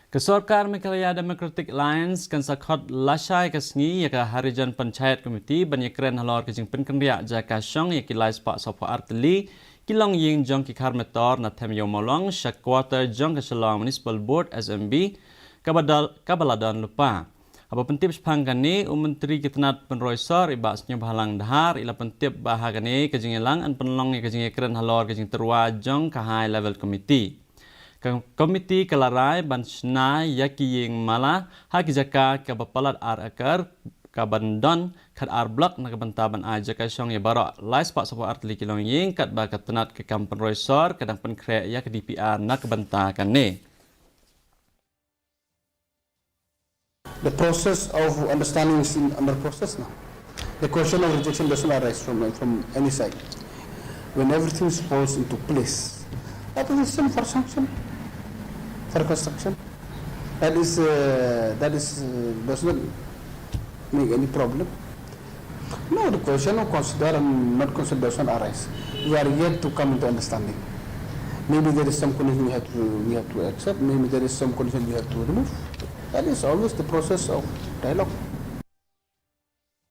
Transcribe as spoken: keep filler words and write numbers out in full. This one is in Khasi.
Ka sorkar Meghalaya Democratic Alliance kan sa khot lashai ka sngi ïa ka Harijan Panchayat Committee ban ïakren halor ka jingpynkynriah jaka shong ïa ki lai spah sawphew ar tylli ki longïing jong ki khar metor na Them Ïew Mawlong sha quarter jong ka Shillong Municipal Board, S M B, kaba dal kaba la don lypa. Haba pyntip shaphang kane, u Myntri ki tnat pynroi sor, i Bah Sniawbhalang Dhar, i la pyntip ba ha kane ka jingïalang yn pynlong ïa ka jingïakren halor ka jingtyrwa jong ka High Level Committee. Ka komiti ka la rai ban shna ïa ki ïing mala ha ki jaka kaba palat ar akar, kaban don khat ar blok na ka bynta ban ai jaka shong ïa baroh lai spah sawphew ar tylli ki longïing, katba ka tnat ka kam pynroi sor ka dang pynkhreh ïa ka D P R na ka bynta kane. The process of understanding is in, under process now. The question of rejection doesn't arise from, from any side. When everything falls into place, that is the same for sanction, for construction. That is, uh, that is, uh, does not make any problem. No, the question of consider and not consider doesn't arise. We are yet to come into understanding. Maybe there is some condition we have to, we have to accept. Maybe there is some condition we have to remove. That is always the process of dialogue.